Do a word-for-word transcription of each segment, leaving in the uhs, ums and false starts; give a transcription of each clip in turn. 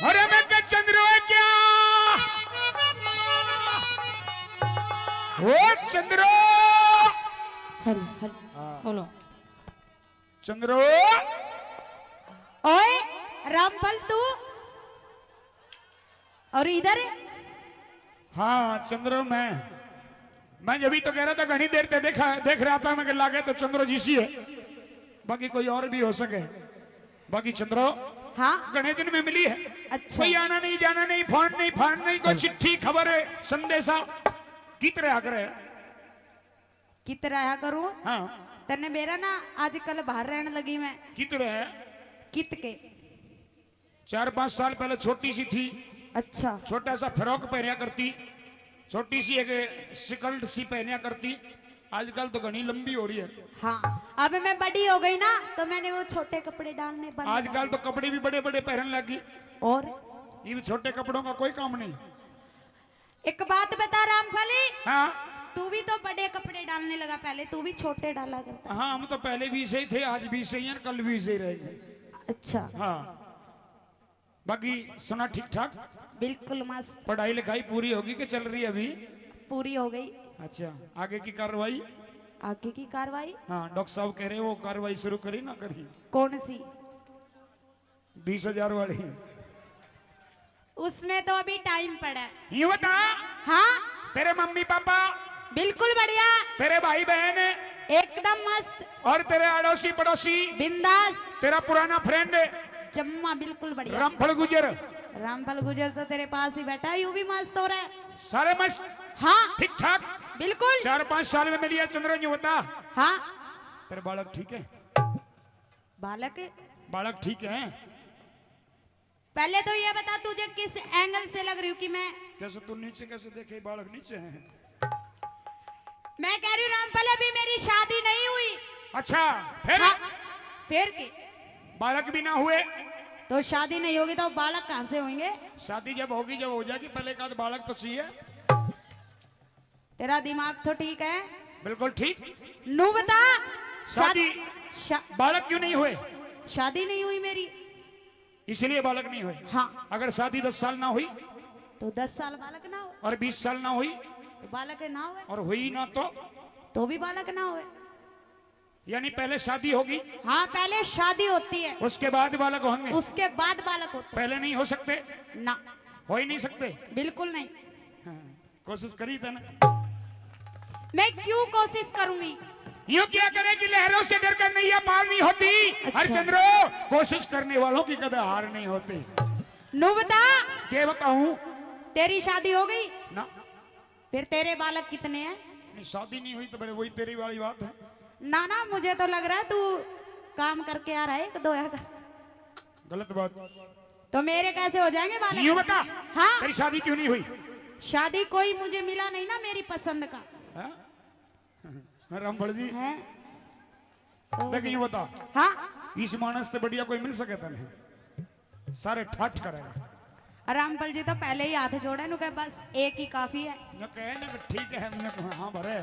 अरे मैं क्या चंद्रो है क्या? ओ चंद्रो। Hello, hello. हाँ। बोलो। चंद्रो। ओए रामफल, तू और इधर? हाँ चंद्रो, मैं, मैं जब ही तो कह रहा था, घणी देर ते देखा, देख रहा था मैं कि लागे तो चंद्रो जी सी है, बाकी कोई और भी हो सके। बाकी चंद्रो, हाँ। घणे दिन में मिली है। अच्छा। कोई आना नहीं, जाना नहीं, फोन नहीं, फान नहीं, कोई चिट्ठी, खबर, संदेशा कित रहा करे? कित रहा करूँ? हाँ। तन्ने मेरा ना आजकल बाहर रहने लगी मैं। कित रहा? कित के? चार पांच साल पहले छोटी सी थी। अच्छा। छोटा सा फ्रॉक पहना करती, छोटी सी एक स्कर्ट सी पहना करती। आजकल तो घणी लंबी हो रही है। हाँ, अब मैं बड़ी हो गई ना, तो मैंने वो छोटे कपड़े डालने बंद कर आजकल तो दिए। कपड़े भी बड़े बड़े पहन लगी। और? ये भी छोटे कपड़ों का कोई काम नहीं। एक बात बता रामफली, हाँ। तू भी तो बड़े कपड़े डालने लगा, पहले तू भी छोटे डाला करता। हाँ, हम तो पहले भी ऐसे ही थे, आज भी ऐसे ही हैं, कल भी ऐसे ही रहेंगे। अच्छा। हाँ। बाकी सुना, ठीक ठाक? बिल्कुल मस्त। पढ़ाई लिखाई पूरी होगी कि चल रही है अभी? पूरी हो गई। अच्छा, आगे की कार्रवाई? आगे की कार्रवाई? हाँ, डॉक्टर साहब कह रहे वो कार्रवाई शुरू करी ना करी? कौन सी? बीस हजार वाली। उसमें तो अभी टाइम पड़ा है। यूं बता। हाँ। तेरे मम्मी पापा? बिल्कुल बढ़िया। तेरे भाई बहन? एकदम मस्त। और तेरे अड़ोसी पड़ोसी? बिंदास। तेरा पुराना फ्रेंड? जम्मा बिल्कुल बढ़िया। रामफल गुजर? रामफल गुजर तो तेरे पास ही बैठा है, यूं भी मस्त हो रहा है। सारे मस्त? हाँ। ठीक ठाक? बिल्कुल। चार पांच साल में मिली है चंद्र, यूं बता। हाँ। तेरे बालक ठीक है? बालक? बालक ठीक है? पहले तो ये बता, तुझे किस एंगल से लग रही हूँ कि मैं? कैसे तू नीचे कैसे देखे, बालक नीचे है? मैं कह रही हूँ रामफल, अभी मेरी शादी नहीं हुई। अच्छा, फिर? हाँ, फिर के? बालक भी ना हुए? तो शादी नहीं होगी तो बालक कहाँ से होंगे? शादी जब होगी, जब हो जाएगी, पहले एक आध बालक तो चाहिए। तेरा दिमाग तो ठीक है? बिल्कुल ठीक। नू बता। शादी। शा-, बालक क्यों नहीं हुए? शादी नहीं हुई मेरी। इसलिए बालक नहीं हुए। हाँ। अगर शादी दस साल ना हुई? तो दस साल बालक ना हो। और बीस साल ना हुई? तो बालक ना हुए। और हुई ना तो? तो भी बालक ना हुए। यानी पहले शादी होगी? हाँ, पहले शादी होती है। उसके बाद बालक होंगे? उसके बाद बालक होते हैं। पहले नहीं हो सकते? ना। हो ही नहीं सकते? बिल्कुल नहीं। हाँ, कोशिश करी था ना। मैं क्यों कोशिश करूंगी? यूं क्या करे कि लहरों से डरकर नैया पार नहीं होती। अच्छा। हरिश्चंद्रो, कोशिश करने वालों की कदा हार नहीं होती। नू बता। क्या बताऊं? तेरी शादी हो गई? ना। फिर तेरे बालक कितने हैं? नहीं, शादी नहीं हुई तो फिर वही तेरी वाली बात है। ना ना, मुझे तो लग रहा है तू काम करके आ रहा है एक दो का। गलत बात। तो मेरे कैसे हो जाएंगे बालक? यूं बता। हाँ? तेरी शादी क्यों नहीं हुई? शादी कोई मुझे मिला नहीं ना मेरी पसंद का। हाँ? रामफल जी। हैं? देख, यूं बता। हाँ? इस मानस से बढ़िया कोई मिल सके तने? सारे ठाठ करेगा। रामफल जी तो पहले ही हाथ जोड़े, नु कहे, "बस एक ही काफी है।" न कहे ना कि ठीक है, हमने कहा, "हाँ भरे।"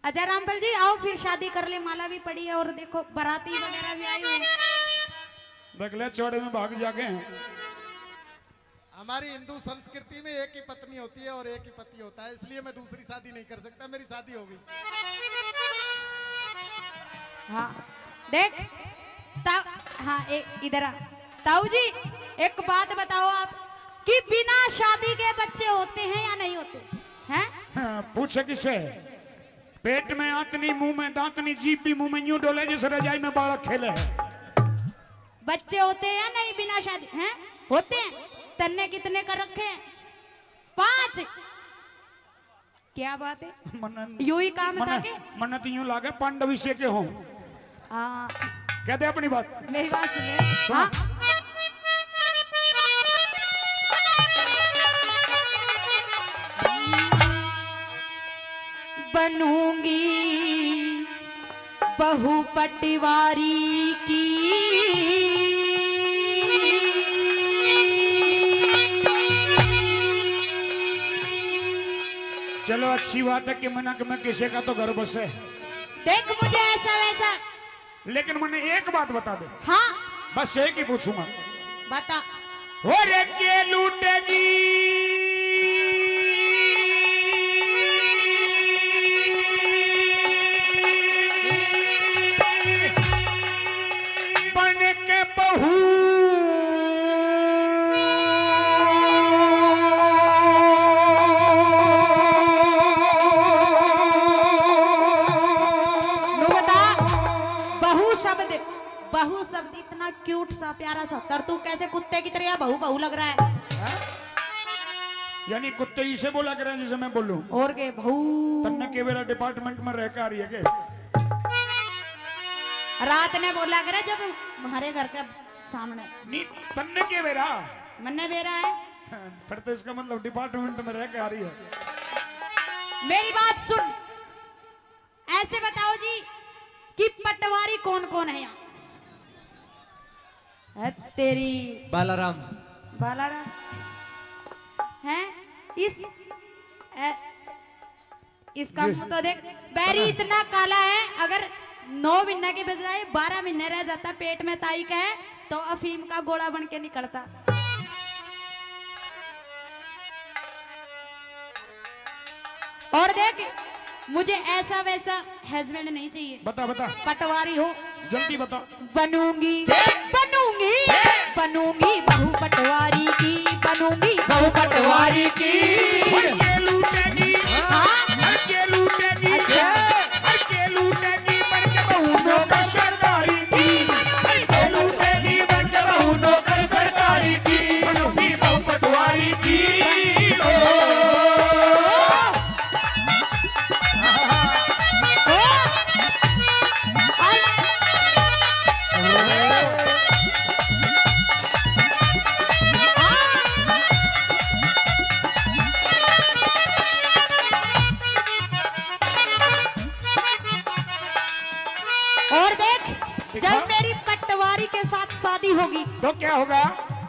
अच्छा रामफल जी, आओ फिर शादी कर ले, माला भी पड़ी है और देखो बाराती वगैरह भी आई हुई है। देख ले, चौड़े में भाग जाके हैं। हमारी हिंदू संस्कृति में एक ही पत्नी होती है और एक ही पति होता है, इसलिए मैं दूसरी शादी नहीं कर सकता, मेरी शादी हो गई। हाँ, देख, ताऊ, हाँ, ए, इधर आ। ताऊ जी, एक बात बताओ आप कि बिना शादी के बच्चे होते हैं या नहीं होते हैं? हाँ, पूछे किसे? पेट में आंतनी, मुंह में दांतनी, जीभ भी मुंह में यूं डोले जैसे रजाई में बालक खेले है। बच्चे होते हैं या नहीं बिना शादी? हैं? होते हैं। तन्ने कितने कर रखे हैं? पांच। क्या बात है? मन्ने, यू ही काम था मन्ने, के? मन्ने तो यूं लागे पांडव इसे के हो। हाँ। कह दे अपनी बात। मेरी बात सुनिए। सुनो। हाँ। बनूंगी बहू पटवारी की। चलो, अच्छी बात है कि मनक में किसी का तो घर बसे। देख, मुझे ऐसा वैसा। लेकिन मन्ने एक बात बता दे। हाँ। बस एक ही पूछूंगा। बता। और के लूटेगी बन के बहू। नु बता, बहू शब्द, बहू शब्द इतना क्यूट सा, प्यारा सा, और तू कैसे कुत्ते की तरह बहू बहू लग रहा है? हैं? यानी कुत्ते इसे बोला करें जैसे मैं बोलूं? और के बहू? तन्ने के बेरा डिपार्टमेंट में रह के आ रही है के? रात ने बोला करे जब हमारे घर के सामने। नहीं, तन्ने के बेरा? मन्ने बेरा है। फिर तो इसका मतलब डिपार्टमेंट में रह के आ रही है। मेरी बात सुन, ऐसे बताओ जी कि पटवारी कौन कौन है यहाँ? है तेरी बालाराम। बालाराम है इस, ए, इसका मुंह तो देख, बैरी इतना काला है, अगर नौ महीने के बजाय बारह महीने रह जाता पेट में ताई का, तो अफीम का गोला बन के निकलता। और देख, मुझे ऐसा वैसा हस्बैंड नहीं चाहिए। बता, बता। पटवारी हो। जल्दी बता। बनूंगी, क्या? बनूंगी, क्या? बनूंगी बहू पटवारी की, बनूंगी बहू पटवारी की। हर के लूटेगी, हाँ? हर के लूटेगी, अच्छा। हर के लूटेगी बन के बहू नौकर सरकारी की, हर के लूटेगी बन के बहू नौकर सरकारी की, बनूंगी बहू पटवारी की। ओ। और देख, देखा? जब मेरी पटवारी के साथ शादी होगी, तो क्या होगा?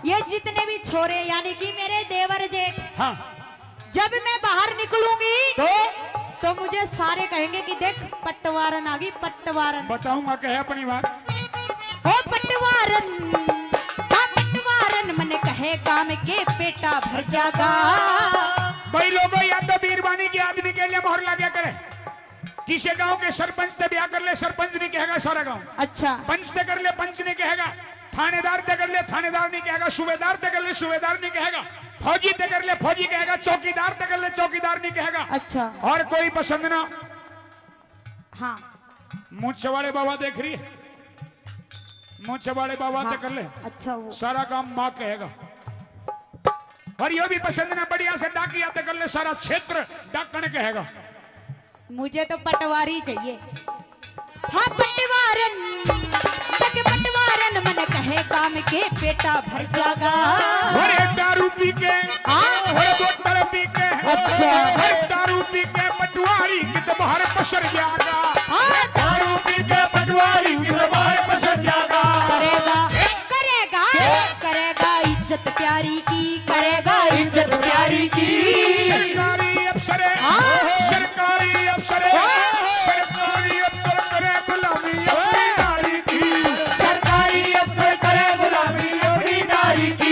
ये जितने भी छोरे, यानी कि मेरे देवर जेठ, हाँ। जब मैं बाहर निकलूंगी, तो? तो मुझे सारे कहेंगे कि देख, पटवारन आ गई, पटवारन। बताऊंगा, कहे अपनी बात। ओ पटवारन, हाँ पटवारन, मने कहे काम के पेटा भर जागा। भाई लोगों, या तो बीरबानी के आदमी के लिए मोहर लगा करे। किसी गांव के सरपंच से ब्याह कर ले, सरपंच नहीं कहेगा सारा गांव। अच्छा। पंच से कर ले, पंच नहीं कहेगा। थानेदार ते कर ले, थानेदार नहीं कहेगा। सूबेदार ते कर ले, सूबेदार नहीं कहेगा। फौजी ते कर ले, फौजी कहेगा। चौकीदार ते कर ले, चौकीदार नहीं कहेगा। अच्छा। और कोई पसंद ना? हाँ। मूछ वाले बाबा देख रही है, मूछ वाले बाबा हाँ। ते कर ले। अच्छा, वो सारा काम माँ कहेगा। और यो भी पसंद ना, बढ़िया से डाकिया ते कर ले, सारा क्षेत्र डाकण कहेगा। मुझे तो पटवारी चाहिए। हाँ पटवारन, तक पटवारन, मन कहे काम के पेटा भर जागा। अरे दारू पी के, हाँ? अरे बोतल पी के, अच्छा। अरे दारू पी के पटवारी कित बाहर पसर जागा। हाँ। दारू पी के पटवारी कित बाहर पसर जागा। करेगा, ए? करेगा, ए? करेगा इज्जत प्यारी की, करेगा इज्जत प्यारी की। सरकारी अफसर, हाँ। सरकारी अफसर, हाँ। सरकारी अफसर करे गुलामी अपनी नारी की। सरकारी अफसर करे गुलामी अपनी नारी की।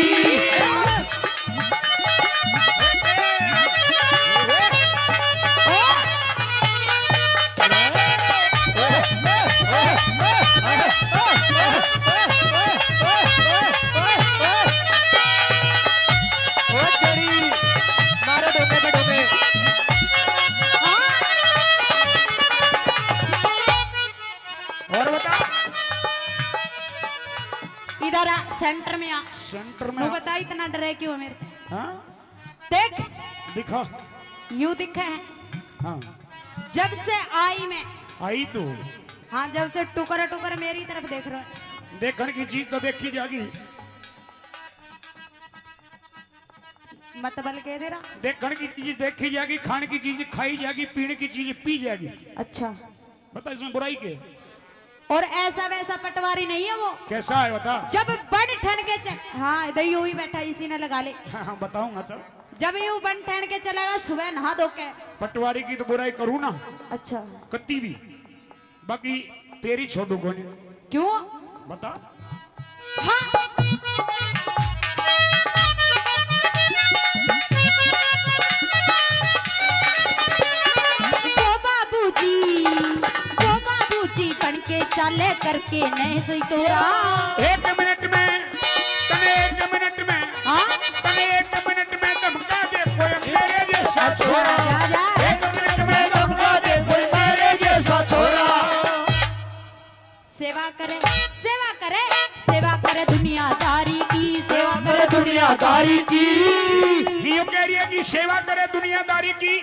ओ तेरी, मारो डोंगे पे डोंगे। और बता। इधर आ, सेंटर में आ। सेंटर में तू आ। बता, इतना डरे क्यों है मेरे? हाँ? देख। दिखा। यू दिखे है। हाँ। जब से आई मैं। आई तू। हाँ, जब से टुकर टुकर मेरी तरफ देख रहा है। देखण की चीज तो देखी जागी। मतलब के दे रहा। देखण की चीज देखी जागी, खाण की चीज खाई जागी, पीण की चीज पी जागी। अच्छा। बता, इसमें बुराई के? और ऐसा वैसा पटवारी नहीं है वो। कैसा है बता? जब बन ठन के चल, हाँ, इधर ही हुई बैठा, इसी ने लगा ले। हाँ, हाँ, बताऊंगा, चल। जब यूं बन ठन के चलेगा, सुबह नहा धो के। पटवारी की तो बुराई करूँ ना। अच्छा। कत्ती भी। बाकी तेरी छोड़ू कोनी। क्यों? बता। हाँ। तय करके नहीं सही टोरा। एक मिनट में, तने एक मिनट में, हाँ? तने एक मिनट में धमका दे कोई मेरे जैसा अच्छा, छोरा। जा, जा। एक मिनट में धमका दे कोई मेरे जैसा छोरा। सेवा करे, सेवा करे, सेवा करे दुनियादारी की, सेवा करे दुनियादारी की। यूं कह रही है कि सेवा करे दुनियादारी की।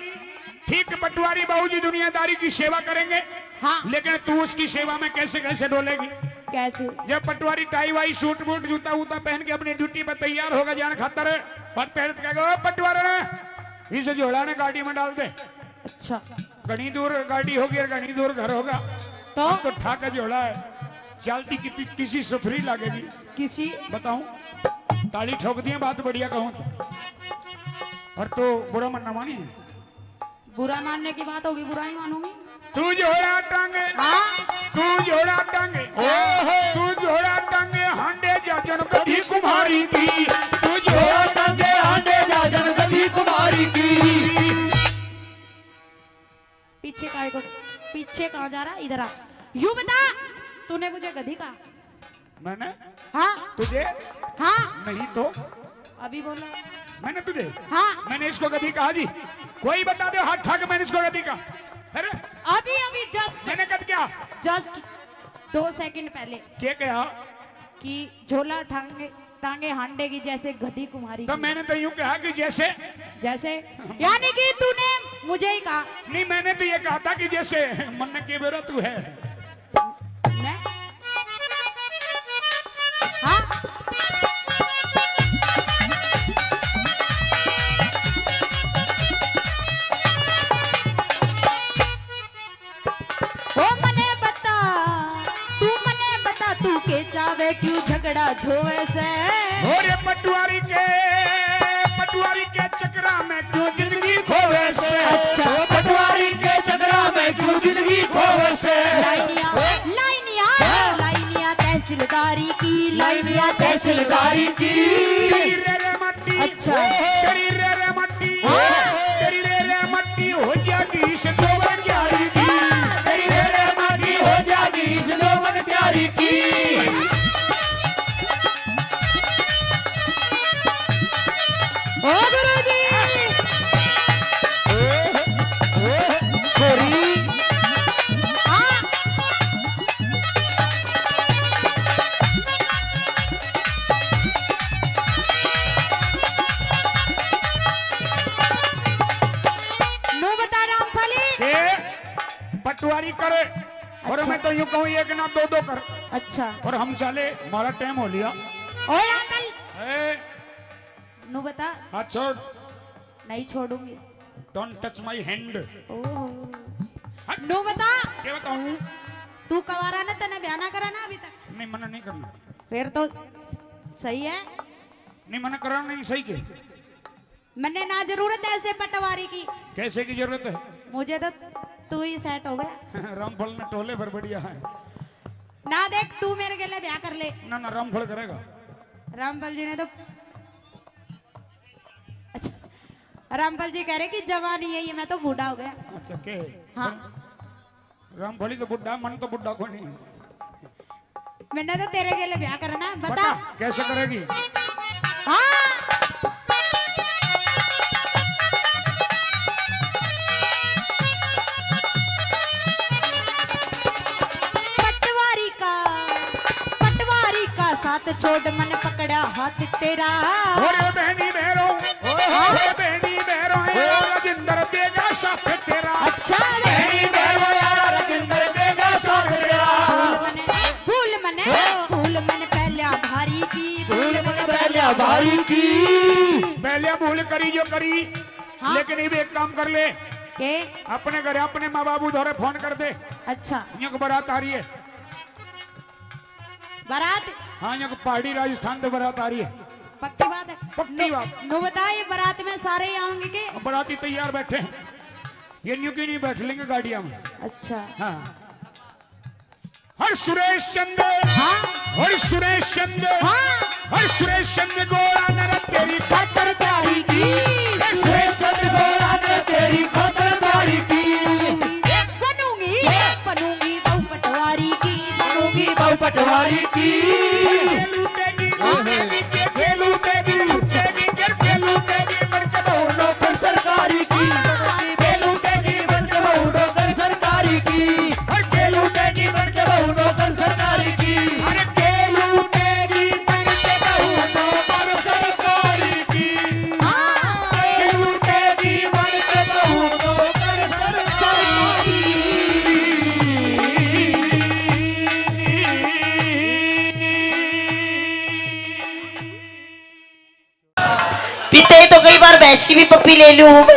ठीक पटवारी बाबूजी दुनियादारी की सेवा करेंगे, हाँ। लेकिन तू उसकी सेवा में कैसे कैसे डोलेगी? कैसे? जब पटवारी टाई वाई सूट बूट जूता वूता पहन के अपनी ड्यूटी पर तैयार होगा जान खातर, और तेरे कहेगा, "ओ पटवारा, इस झोला ने गाड़ी में डाल दे।" अच्छा। घणी दूर गाड़ी होगी और घणी दूर घर होगा। तो? हम तो ठाका झोला है, चलती कितनी, किसी सुथरी लगेगी। किसी? बताऊं, ताली ठोक दिए, बात बढ़िया कहूं तो। और तो बुरा मनना मानी। बुरा मानने की बात होगी, बुरा ही मानूंगी। तू झोला टांगे, हाँ? तू झोला टांगे, ओहो। तू झोला टांगे हांडे जाजन गधी कुमारी की, तू झोला टांगे हांडे जाजन गधी कुमारी की। पीछे काय को, पीछे कहाँ जा रहा? इधर आ। यू बता, तूने मुझे गधी कहा? मैंने? हाँ। तुझे? हाँ। नहीं तो। अभी बोला। मैंने तुझे? हाँ। मैंने इसको गधी कहा जी? कोई बता दे हाथ उठा के मैंने इसको गधी कहा? अरे। अभी, अभी just। मैंने कद क्या? Just दो सेकंड पहले। क्या कहा? कि झोला टांगे, टांगे हांडे की जैसे गधी कुमारी तो की। मैंने तो यूं कहा कि जैसे। जैसे? यानी कि तूने मुझे ही कहा। नहीं, मैंने तो ये कहा था कि जैसे मन के बेरा तू है। मैं? हाँ? ओ मने बता, तू मने बता, तू के चावे, क्यों झगड़ा झोवे से? ओ रे पटवारी के, पटवारी के चक्करा में क्यों जिंदगी खोवे से? अच्छा। ओ पटवारी के चक्करा में क्यों जिंदगी खोवे से? लाइनिया, ओ लाइनिया, हाँ। लाइनिया तहसीलदारी की, लाइनिया तहसीलदारी की। तेरी रे रे मट्टी, अच्छा। तेरी रे रे मट्टी, हाँ। तेरी रे रे मट्टी हो जाएगी इस जोबन क्यारी की। तेरी रे रे मट्टी हो जाएगी इस जोबन क्यारी की। ओ गुरु जी। छोरी। हाँ। नू बता रामफली। के पटवारी करे। और अच्छा। मैं तो यूं कहूं, एक ना दो दो कर। अच्छा। और हम चले, हमारा टाइम हो लिया। ओए रामफल। ए। नू बता। हाथ छोड़। नहीं छोड़ूंगी। Don't touch my hand। ओहो। हट। नू बता। क्या बताऊं? तू कवारा ना, तने ब्याह ना करा ना अभी तक? नहीं, मना नहीं करना। फिर तो सही है। नहीं, मना कराना नहीं सही के। मन्ने ना जरूरत है ऐसे पटवारी की। कैसे की जरूरत है? मुझे तो तू ही सेट हो गया। रामफल ने टोले पर बढ़िया है। ना देख, तू मेरे गेले ब्याह कर ले। ना, ना, रामफल करेगा। रामफल जी ने तो, अच्छा, रामफल जी कह रहे कि जवानी है ये, मैं तो बूढ़ा हो गया। अच्छा, के? हाँ। रामफली तो बुढ़ा, मन तो बुढ़ा को नहीं। मैंने तो तेरे गेले ब्याह करना, बता। बता, कैसे करेगी? हाँ। पटवारी का, पटवारी का साथ छोड़, मन पकड़ा हाथ तेरा। ओरे बहनी भैरो, ओए। ओरे बहनी भैरो, ओए। राजेंद्र देगा साथ तेरा। अच्छा। बहनी भैरो, राजेंद्र देगा साथ तेरा। भूल मने, भूल मने, भूल मने पहल्या भारी की, भूल मने पहल्या भारी की। पहल्या भूल करी जो करी, हाँ। लेकिन इब एक काम कर ले। के? अपने घर अपने माँ बाबू धोरे फोन कर दे। अच्छा। यूं के बारात आ रही है। बारात? हाँ, यूं के पहाड़ी राजस्थान से बारात आ रही है। पक्की बात है? पक्की बात। नू बता, ये बारात में सारे ही आवेंगे के? बाराती तैयार बैठे हैं, ये न्यू क्यों नहीं बैठ लेंगे गाड़ियां में? अच्छा। हाँ। हर सुरेश चंद, हाँ। हर सुरेश चंद, हाँ। हर सुरेश चंद गोरा नर तेरी खातर प्यारी की। हर सुरेश चंद गोरा नर तेरी खातर प्यारी की। बनूंगी, बनूंगी बहू पटवारी की, बनूंगी। सरकारी की। पीते ही तो कई बार भैंस की भी पप्पी ले लूं हूं मैं।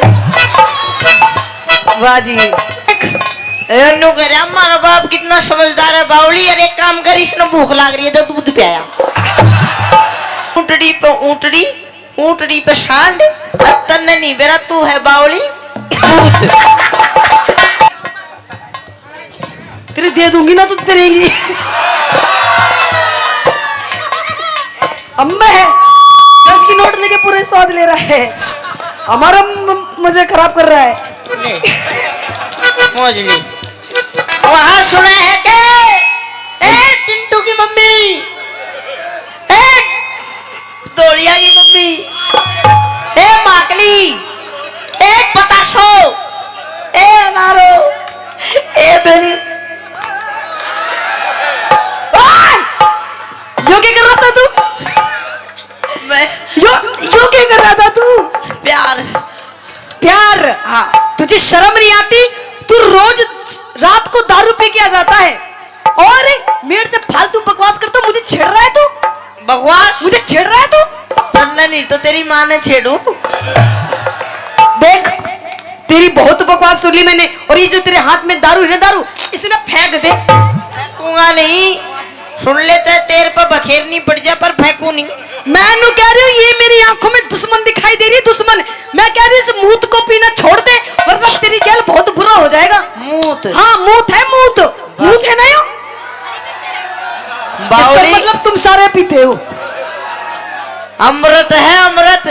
वाह जी। ए, नु कह रहा, "मारा बाप कितना समझदार है बावली, यार एक काम कर, इसने भूख लाग रही है तो दूध पियाया।" ऊंटड़ी पे ऊंटड़ी, ऊंटड़ी पे सांड, और तन्ने नहीं बेरा, तू है बावली, पूछ। तेरे दे दूंगी ना तो तेरे लिए। अम्मा है, दस की नोट लेके पूरे स्वाद ले रहा है, हमारा म-, मजे खराब कर रहा है। ले, मौज ले। वहां सुना है के, ए चिंटू की मम्मी, ए धोलिया की मम्मी, ए माकली, ए पताशो, ए अनारो, ए बेली। ओए! यो क्या कर रहा था तू? मैं यो, यो क्या कर रहा था तू? प्यार। प्यार? हाँ। तुझे शर्म नहीं आती? तू रोज रात को दारू पी के आ जाता है और मेरे से फालतू बकवास करता, मुझे छेड़ रहा है तू? बकवास? मुझे छेड़ रहा है तू? तन्ने नहीं तो तेरी माँ ने छेड़ू। देख, तेरी बहुत बकवास सुन ली मैंने, और ये जो तेरे हाथ में दारू है ना, दारू, इसे ना फेंक दे। फेंकूंगा नहीं, सुन ले, चाहे तेरे पे बखेरनी पड़ जा, पर फेंकू नहीं। मैं नु कह रही हूँ, ये मेरी आंखों में दुश्मन दिखाई दे रही है, दुश्मन। मैं कह रही हूँ, इस मूत को पीना छोड़ दे, वरना तेरी गैल बहुत बुरा हो जाएगा। मूत? हाँ, मूत है, मूत। मूत है ना यो? इसका बावली। मतलब तुम सारे पीते हो। अमृत है, अमृत।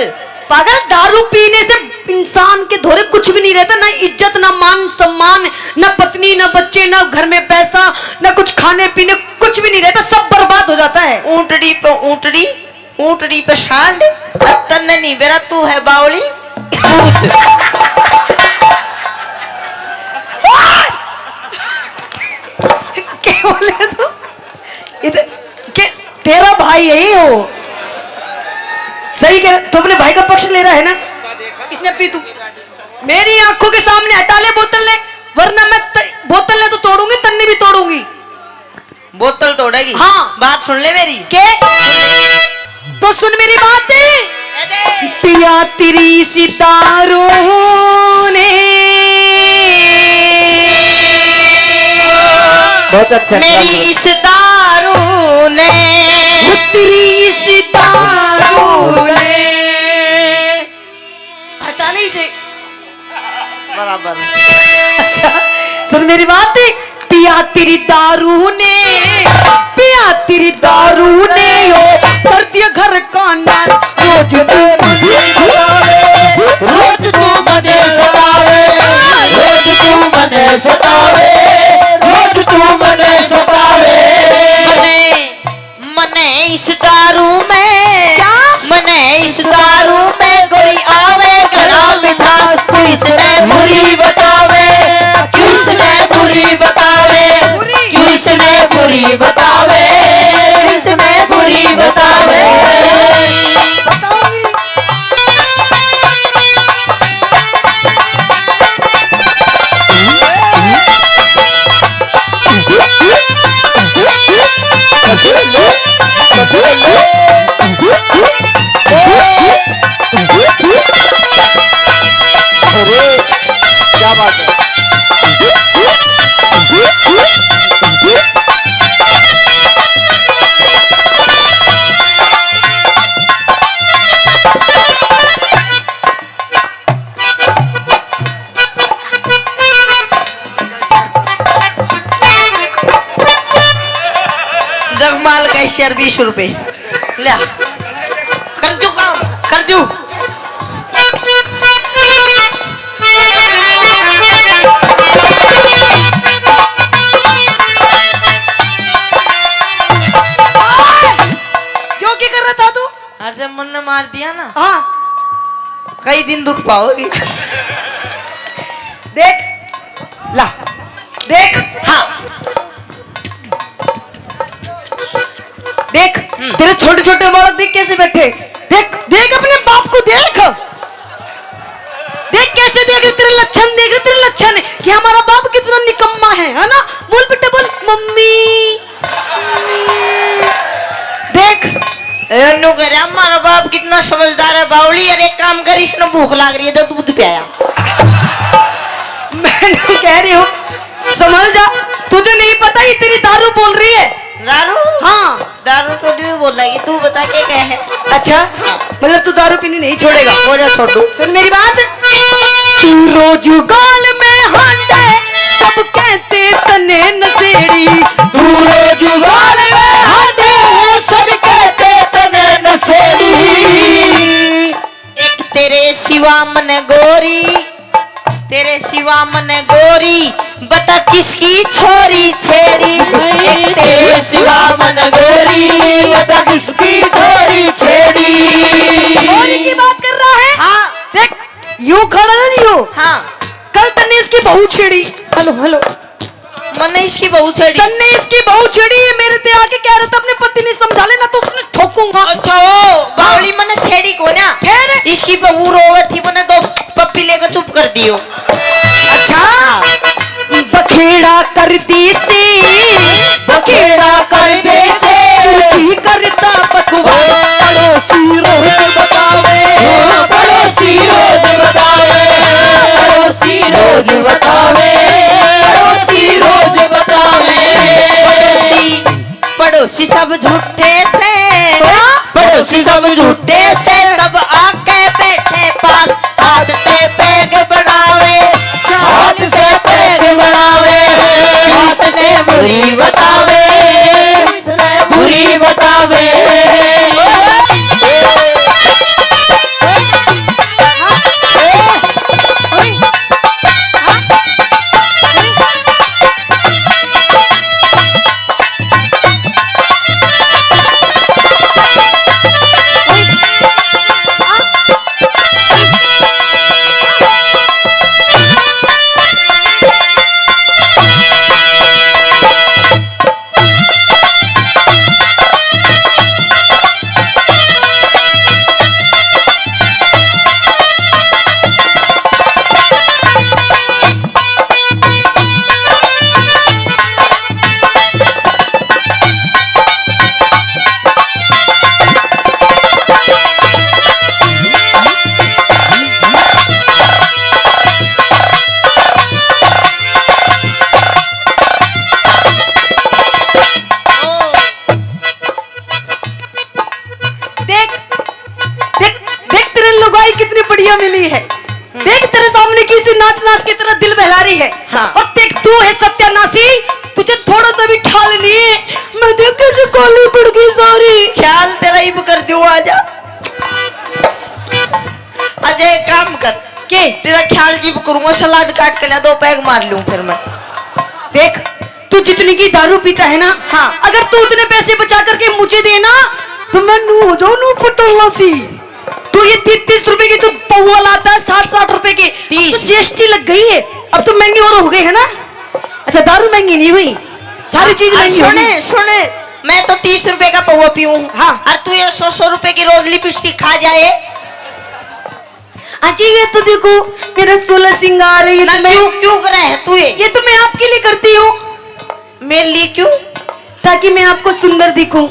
पागल, दारू पीने से इंसान के धोरे कुछ भी नहीं रहता, ना इज्जत, ना मान सम्मान, ना पत्नी, ना बच्चे, ना घर में पैसा, ना कुछ खाने पीने, कुछ भी नहीं रहता, सब बर्बाद हो जाता है। ऊंटड़ी पे ऊंटड़ी, ऊंटड़ी पे सांड, और तन्ने नहीं बेरा, तू है बावली, पूछ। क्या बोले तू? इधर के, तेरा भाई है ये, वो सही कह रहा, तू अपने भाई का पक्ष ले रहा है ना? इसने पी तू। मेरी आंखों के सामने हटा ले बोतल ले, वरना मैं त-, बोतल ले तो तोड़ूंगी, तन्ने भी तोड़ूंगी। बोतल तोड़ेगी? हाँ। बात सुन ले मेरी। के? तो सुन मेरी बात। पिया तेरी इस दारू ने, बहुत अच्छा, मेरी इस दारू ने, तेरी इस दारू ने। अच्छा, नहीं से। बराबर। अच्छा, सुन मेरी बात। पिया तेरी दारू ने, पिया तेरी दारू ने, ओ, कर दिया घर का नाश। रोज तू मने सतावे, रोज तू मने सतावे, रोज तू मने सतावे, रोज तू मने सतावे। मने मने इस दारू में, क्या? मने इस दारू में कोई आवे घड़ा मिठास, क्यों इसने बुरी बतावे, क्यों इसने बुरी बतावे, बुरी। क्यों इसने बुरी बतावे, इसने बुरी बतावे। बताऊंगी। अरे, क्या बात है। जगमाल कैशियर बीस रुपए। ले। कर दू काम, कर दू। बता दो। अरे, जब मन ने मार दिया ना, हाँ। कई दिन दुख पाओगी। देख, ला, देख, हाँ। देख, हम्म। तेरे छोटे छोटे बालक देख कैसे बैठे। देख, देख अपने बाप को देख। देख कैसे देख रहे, तेरे लक्षण देख रहे, तेरे लक्षण है कि हमारा बाप कितना निकम्मा है, है ना? बोल बेटा, बोल, मम्मी। देख। ए, न्यू कह रहा, हमारा बाप कितना समझदार है, बावली। यार, एक काम कर, इसने भूख लाग रही है, तो दूध पियाया। मैं न्यू कह रही हूँ, संभल जा। तुझे नहीं पता, ये तेरी दारू बोल रही है। दारू? हाँ। दारू तो नहीं बोलेगी, तू बता के क्या है? अच्छा, मतलब तू दारू पीनी नहीं छोड़ेगा? हो जा छोड़ दूँ। सुन मेरी बात। तू रोज गाल में हांडे, सब कहते तने नशेड़ी। तू रोज गाल में हांडे, सब कहते तने नशेड़ी। एक तेरे सिवा मन गोरी, तेरे सिवा मन गोरी, बता किसकी छोरी छेड़ी। एक तेरे सिवा मन गोरी, बता किसकी छोरी छेड़ी। गोरी की बात कर रहा है? हाँ। देख, यूं खड़ा ना, यूं। हाँ। कल तन्ने इसकी बहू छेड़ी। Hello, hello. मन्ने इसकी बहू छेड़ी। तन्ने इसकी बहू छेड़ी, ये मेरे ते आके कह रहा था अपने पति ने समझा लेना, तो उसने ठोकूंगा। अच्छा, ओ, बावली मन्ने छेड़ी को ना। फिर? इसकी बहू रोवे थी, मन्ने दो पप्पी लेकर चुप कर दियो। अच्छा, बखेड़ा कर दी से, बखेड़ा कर दी से, तू भी करता बकवास। पड़ोसी रोज बतावे, पड़ोसी रोज बतावे, पड़ोसी रोज बतावे, पड़ोसी रोज बतावे। पड़ोसी, पड़ोसी सब झूठे से, पड़ोसी सब झूठे से, सब आके बैठे पास, हाथ से पैग बनावे, हाथ से पैग बनावे, हाथ से बुरी बतावे, बुरी बतावे। देख, देख, देख, तेरे लुगाई कितनी बढ़िया मिली है। देख, तेरे सामने किसी नाच नाच के तेरा दिल बहला रही है। हाँ। और देख, तू है सत्यानाशी, तुझे थोड़ा सा भी ख्याल नहीं है। मैं देख कैसे काली पड़ गई सारी। ख्याल तेरा ही कर दूं, आजा। अजय, एक काम कर। के? तेरा ख्याल जीप करूंगा, सलाद काट के ला, दो पैग मार लूं फिर मैं। देख, तू जितनी की दारू पीता है ना, हाँ। अगर तू उतने पैसे बचा करके मुझे दे ना, तो मैं नू हो जाऊं, नू पटोला सी। तू ये तीस तीस रुपए के जो पौवा लाता है, साठ साठ रुपए के, अब तो तीस। जीएसटी लग गई है, अब तो महंगे और हो गए है ना। अच्छा, दारू महंगी नहीं हुई, सारी चीज महंगी हो गई। सुने, सुने, मैं तो तीस रुपए का पौवा पीऊं, हाँ। और तू ये सौ सौ रुपए की रोज लिपस्टिक खा जाए। अजी, ये तो देखो, मेरा सोलह सिंगार है, ये ना, तो मैं क्यों, क्यों करे है तू ये? ये तो मैं आपके लिए करती हूँ। मेरे लिए क्यों? ताकि मैं आपको सुंदर दिखूं।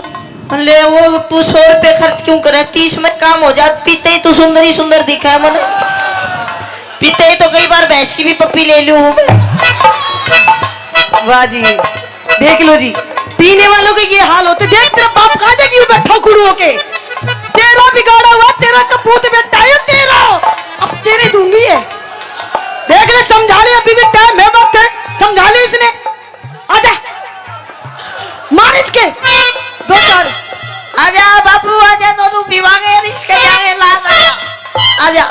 ले, वो तू सौ रुपए खर्च क्यों करे? तीस में काम हो जात, पीते ही तू सुंदर ही सुंदर दिखा है मने। पीते ही तो कई बार भैंस की भी पप्पी ले लूं हूं मैं। वाह जी, देख लो जी, पीने वालों के ये हाल होते। देख, तेरा बाप कहाँ, देख, यूं बैठा कुड़ू होके। तेरा बिगाड़ा हुआ, तेरा कपूत बेटा है तेरा। अब तेरे दूंगी है। देख ले, समझा ले, अभी भी टाइम है, वक्त है, समझा ले इसने। आजा, मार इसके दो चार। आजा बापू, आजा, दोनों पीवांगे, इसके जाएंगे, ला, ला, ला। आजा।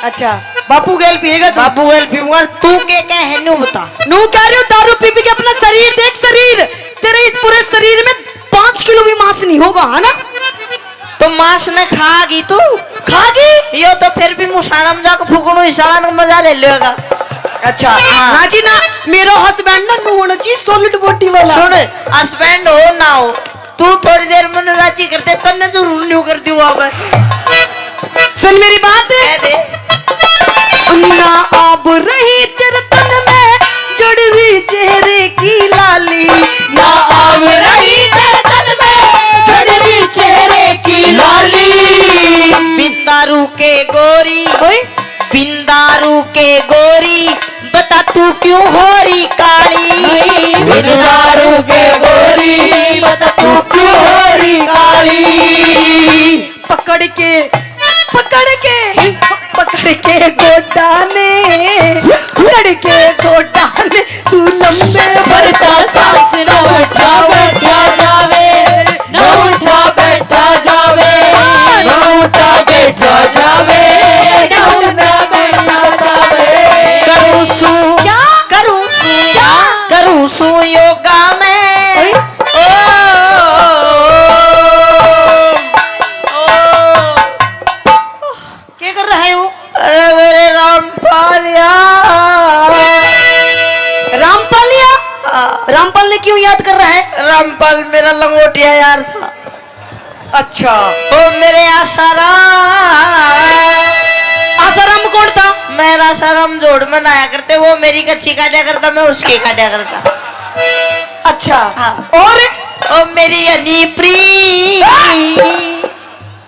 अच्छा, बापू गैल पिएगा तू? बापू गैल पीऊंगा। तू के, के है, न्यू बता। न्यू कह रहे हो, दारू पी पी के अपना शरीर देख, शरीर। तेरे इस पूरे शरीर में पाँच किलो भी मांस नहीं होगा, है ना? तो मांस ने खा गई तू? खा गई? यो तो फिर भी मुसाणा में जाके फूकणो, इशारा ने मजा ले लेगा। अच्छा, हाँ। ना जी ना, मेरा हस्बैंड ना नू होना चाहिए, सॉलिड बॉडी वाला। सुन, हस्बैंड हो ना हो, तू थोड़ी देर में राजी करते, तन्ने जरूर न्यू कर दूंगा मैं। सुन मेरी बात। कह दे। ना आब रही तेरे तन में जड़वी चेहरे की लाली। ना आब रही तेरे तन में जड़वी चेहरे की लाली। बिंदारू के गोरी, ओए। बिंदारू के गोरी, बता तू क्यों हो रही काली। बिंदारू के गोरी, बता तू क्यों हो रही काली। पकड़ के, पकड़ के, पकड़ के गोडा ने, पकड़ के गोडा ने, तू लंबे भरता सांस न उठा बैठा जावे, न उठा बैठा जावे, न उठा बैठा जावे, न उठा बैठा जावे। करूं सू, क्या? करूं सू, क्या? करूं सू योगा में। ओए। ओ, ओ, ओ। क्या कर रहा है वो? अरे मेरे रामपाल यार। रामपाल यार? हाँ। रामपाल ने क्यों याद कर रहा है? रामपाल मेरा लंगोटिया यार था। अच्छा। ओ मेरे आसाराम। आसाराम कौन था? मेरा आसाराम जोड़ में आया करते, वो मेरी कच्ची काटा करता, मैं उसकी काटा करता। अच्छा। हाँ। और? ओ मेरी हनीप्रीत।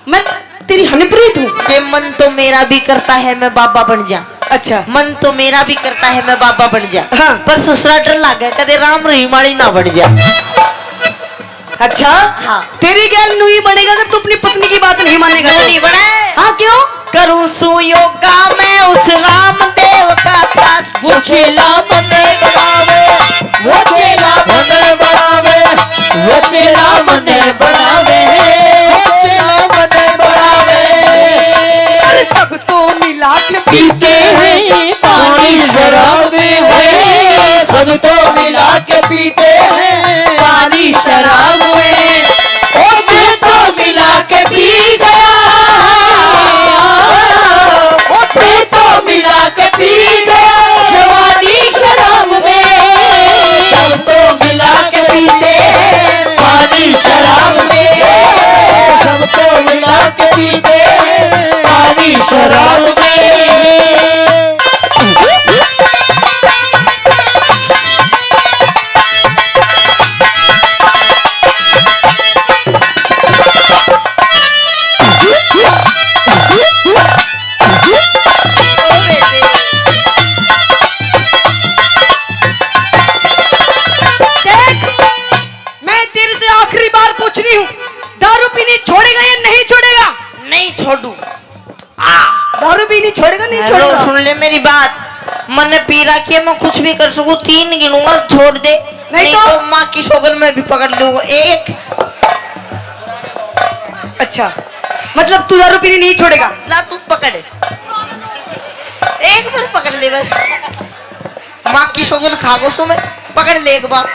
मैं तेरी हनीप्रीत हूँ। ये मन तो मेरा भी करता है मैं बाबा बन जा। अच्छा। मन तो मेरा भी करता है मैं बाबा बन जा। हाँ। पर ससुरा डर लागे, कदे राम रहीम वाली ना बन जा। अच्छा। हाँ। तेरी गैल नू ही बनेगा अगर तू अपनी पत्नी की बात नहीं मानेगा तो। नहीं बने। हाँ, क्यों? करूं सू योगा मैं उस रामदेव का खास। वो चेला मने बनावे, वो चेला मने बनावे, वो चेला मने बनावे, वो चेला मने बनावे। अरे सब तो मिला के पीते हैं पानी शराब में, सब तो मिला के पीते हैं पानी शराब में। ओ मैं तो मिला के पी गया, ओ मैं तो मिला के पी गया जवानी शराब में। सब तो मिला के पीते हैं पानी शराब में, सब तो मिला के पीते हैं पानी शराब में। देख, मैं तेरे से आखिरी बार पूछ रही हूँ, दारू पीनी छोड़ेगा या नहीं छोड़ेगा? नहीं छोड़ू। आ। दारू पीनी छोड़ेगा, नहीं हेलो, छोड़ेगा? सुन ले मेरी बात, मैंने पी रखी है, मैं कुछ भी कर सकूँ, तीन गिनूंगा, छोड़ दे, नहीं नहीं तो? तो माँ की सौगन मैं भी पकड़ लूंगा। एक। अच्छा, मतलब तू दारू पीनी नहीं छोड़ेगा? ला तू पकड़, एक बार पकड़ ले बस। माँ की सौगन खा गो सो मैं, पकड़ ले एक बार।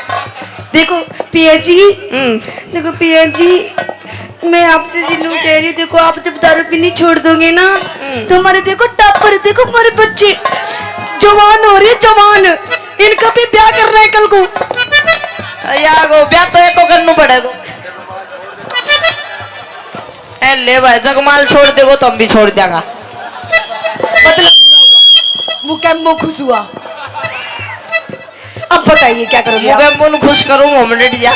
देखो पिया जी, हम्म। देखो पिया जी, मैं आपसे जिन्नू कह रही हूँ, देखो आप जब दारू पीनी छोड़ दोगे ना, हम्म। तो हमारे देखो टापर, देखो हमारे बच्चे जवान हो रहे, जवान, इनका भी ब्याह करना है कल को। या गो ब्याह तो एको करनू पड़ेगो। ए ले भाई, जगमाल छोड़ देगो तो हम भी छोड़ देगा। मतलब पूरा हुआ, मुकैम्बो खुश हुआ। अब बताइए क्या करोगे आप? मुकैम्बो खुश करूंगा हम डट जा।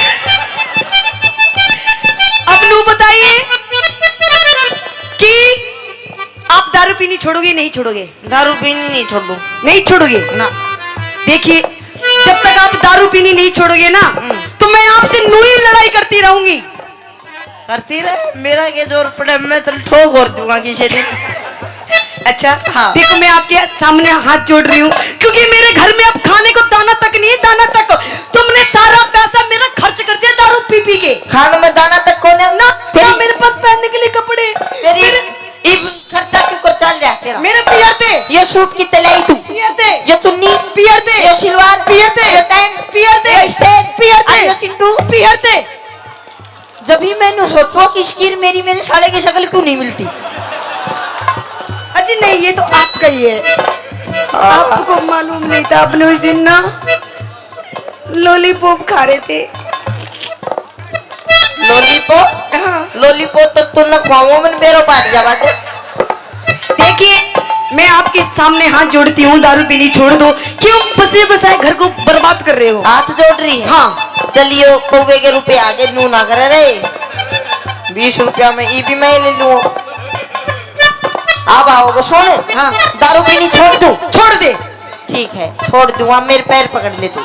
अब नू बताइए कि आप दारू पीनी छोड़ोगे, नहीं छोड़ोगे? दारू पीनी नहीं छोड़ू। नहीं छोड़ोगे? ना। देखिए, जब तक आप दारू पीनी नहीं छोड़ोगे ना, हम्म। तो मैं आपसे नू ही लड़ाई करती रहूंगी। करती रहे, मेरा के जोर पड़े, मैं तो ठोक और दूंगा किसी दिन। अच्छा, हाँ। देखो, मैं आपके सामने हाथ जोड़ रही हूँ, क्योंकि मेरे घर में अब खाने को दाना तक नहीं है, दाना तक। तुमने सारा पैसा मेरा खर्च कर दिया दारू पी पी के। खाने में दाना तक कौन है? ना, फिर ना मेरे पास पहनने के लिए कपड़े। फिर मेरे इब खर्चा क्यों कर चल रहा तेरा? मेरे पियर थे। ये सूट कितने लाई तू? पियर थे। ये चुन्नी? पियर थे। ये सलवार? पियर थे। ये पैंट? पियर थे। ये स्टेज? पियर थे। और ये चिंटू? पियर थे। जब भी मैंने सोचो कि इसकी मेरी, मेरे साले की शक्ल क्यों नहीं मिलती। अजी नहीं, ये तो आपका ही है। आपको मालूम नहीं था, आपने उस दिन ना लॉलीपॉप खा रहे थे। लॉलीपॉप? हाँ। लॉलीपॉप तो तू ना खुआऊं, मैंने बेरो पाट जावा दे। देखिए, मैं आपके सामने हाथ जोड़ती हूँ, दारू पीनी छोड़ दो। क्यों बसे बसाए घर को बर्बाद कर रहे हो? हाथ जोड़ रही है? हाँ। चलियो, कौवे के रुपये आगे नू ना करे रे। बीस रुपया में ई भी मैं ले लूँ। अब आओगे, सुन। हाँ। दारू पीनी छोड़ दूँ? छोड़ दे। ठीक है, छोड़ दूंगा। मेरे पैर पकड़ ले तू।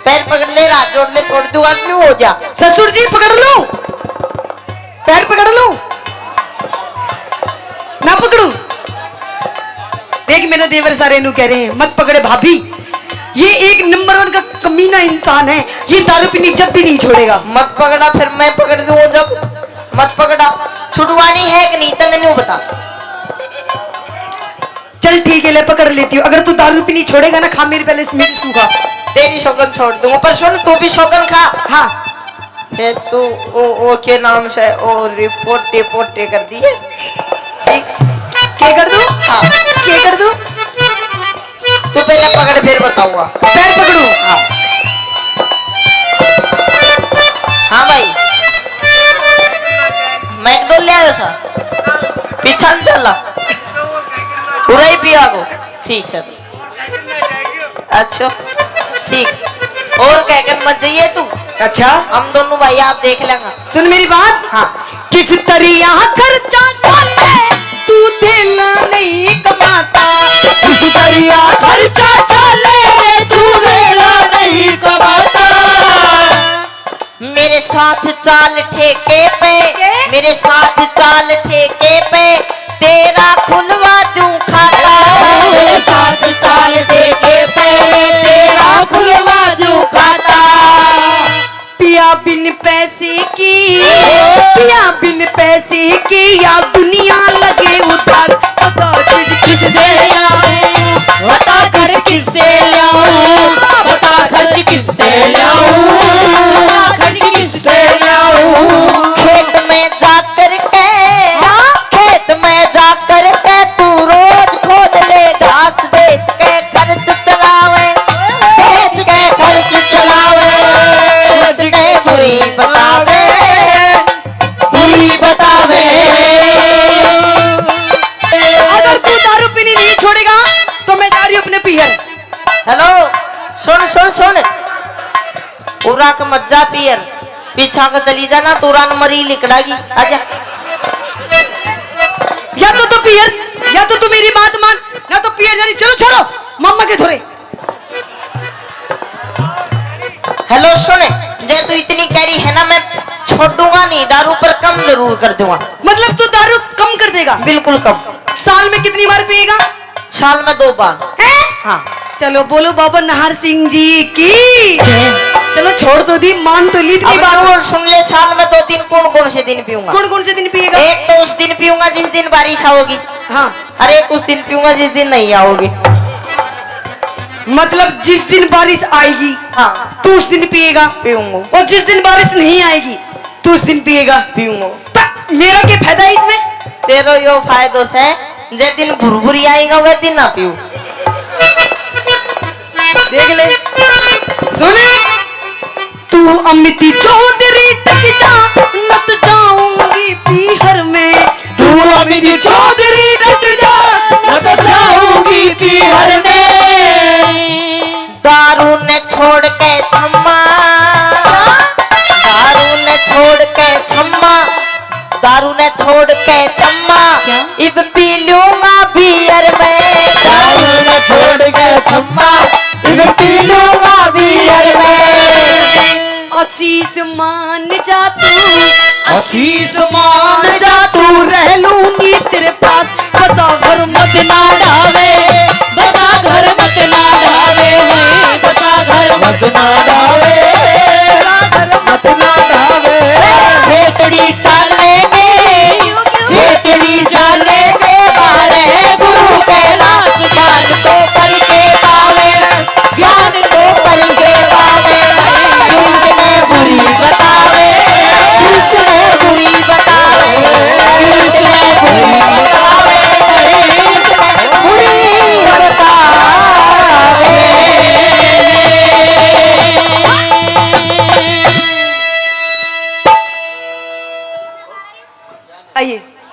पैर पकड़ ले, हाथ जोड़ ले, छोड़ दूंगा, क्यों हो जा। ससुर जी, पकड़ लूं? पैर पकड़ लूं? ना पकड़ूं? देख, मेरे देवर सारे नू कह रहे हैं, "मत पकड़े भाभी, ये एक नंबर वन का कमीना इंसान है, ये दारू पीनी जब भी नहीं छोड़ेगा।" मत पकड़ा, फिर मैं पकड़ दूंगा जब। मत पकड़ा, छुड़वानी है कि नहीं, तन्ने न्यू बता। चल ठीक है, ले पकड़ लेती हूँ। अगर तू दारू पीनी छोड़ेगा ना, खा मेरे पहले इसमें से सूखा। तेरी शौकन छोड़ दूंगा, पर सुन, तू भी शौकन खा। हाँ। फिर तू ओ, ओ के नाम से ओ रे पोटे पोटे कर दिए। ठीक। क्या कर दूं? हाँ। क्या कर दूं? तू पहले पकड़, फिर बताऊंगा। पैर पकड़ू? हाँ। हाँ भाई, मैकडोल ले आयो सा, पीछा न चला, पूरा ही पिया को। ठीक सर। अच्छा, ठीक। और कह कर मत जाइए तू। अच्छा। हम दोनों भाई आप देख लेंगे। सुन मेरी बात। हाँ। किस तरिया खर्चा चाले, तू देला नहीं कमाता। किस तरिया खर्चा चाले, तू देला नहीं कमाता। मेरे साथ चाल ठेके पे, के? मेरे साथ चाल ठेके पे, तेरा खुलवा दूं खाता। मेरे साथ चाल ठेके पे, तेरा खुलवा दूं खाता। पिया बिन पैसे की, पिया बिन पैसे की या दुनिया लगे उदास। बता खर्च किससे ल्याऊं, बता खर्च किससे ल्याऊं, बता खर्च किससे ल्याऊं, बता खर्च किससे ल्याऊं। खेत में जाकर के, क्या? खेत में जाकर के तू रोज खोद ले घास, बेच के खर्च चलावे, बेच के खर्च चलावे, उसने बुरी बतावे, बुरी बतावे। अगर तू दारू पीनी नहीं छोड़ेगा तो मैं जा रही हूँ अपने पीहर। हेलो, सुन, सुन, सुन। उरा के मत जा पीहर, पीछा के चली जाना, तोरा न मरी लिकड़ागी। आजा। या तो तू पीहर, या तो तू मेरी बात मान, ना तो पीहर जा रही। चलो छोरो, मामा के धोरे। हेलो सुन, जे तू इतनी कह रही है ना, मैं छोड़ूंगा नहीं दारू, पर कम जरूर कर दूंगा। मतलब तू दारू कम कर देगा? बिल्कुल कम। साल में कितनी बार पिएगा? साल में दो बार। हैं? हाँ। चलो बोलो बाबा नाहर सिंह जी की। चलो छोड़ तो दी, मान तो ली इतनी बार। और सुन ले, साल में दो दिन कौन कौन से दिन पीऊंगा? कौन कौन से दिन पिएगा? एक तो उस दिन पीऊंगा जिस दिन बारिश आओगी। हाँ। अरे, उस दिन पीऊंगा जिस दिन नहीं आओगी। मतलब जिस दिन बारिश आएगी, हाँ। तू उस दिन पिएगा। पीऊंगा। और जिस दिन बारिश नहीं आएगी, तू उस दिन पिएगा। पीऊंगा। ता-, मेरा क्या फायदा है इसमें? तेरो यो फायदो से, जे दिन भुरभुरी आएगा, वह दिन ना पीऊ। देख ले, सुन। तू अमित चौधरी टक जा, न तो जाऊंगी पीहर में। तू अमित चौधरी टक जा, न तो जाऊंगी पीहर में। दारू ने छोड़ के छम्मा, दारू ने छोड़ के छम्मा, दारू ने छोड़ के छम्मा, क्या? इब पी लूंगा बियर में। दारू ने छोड़ के छम्मा, इब पी लूंगा बियर में। आशीष मान जा तू, आशीष मान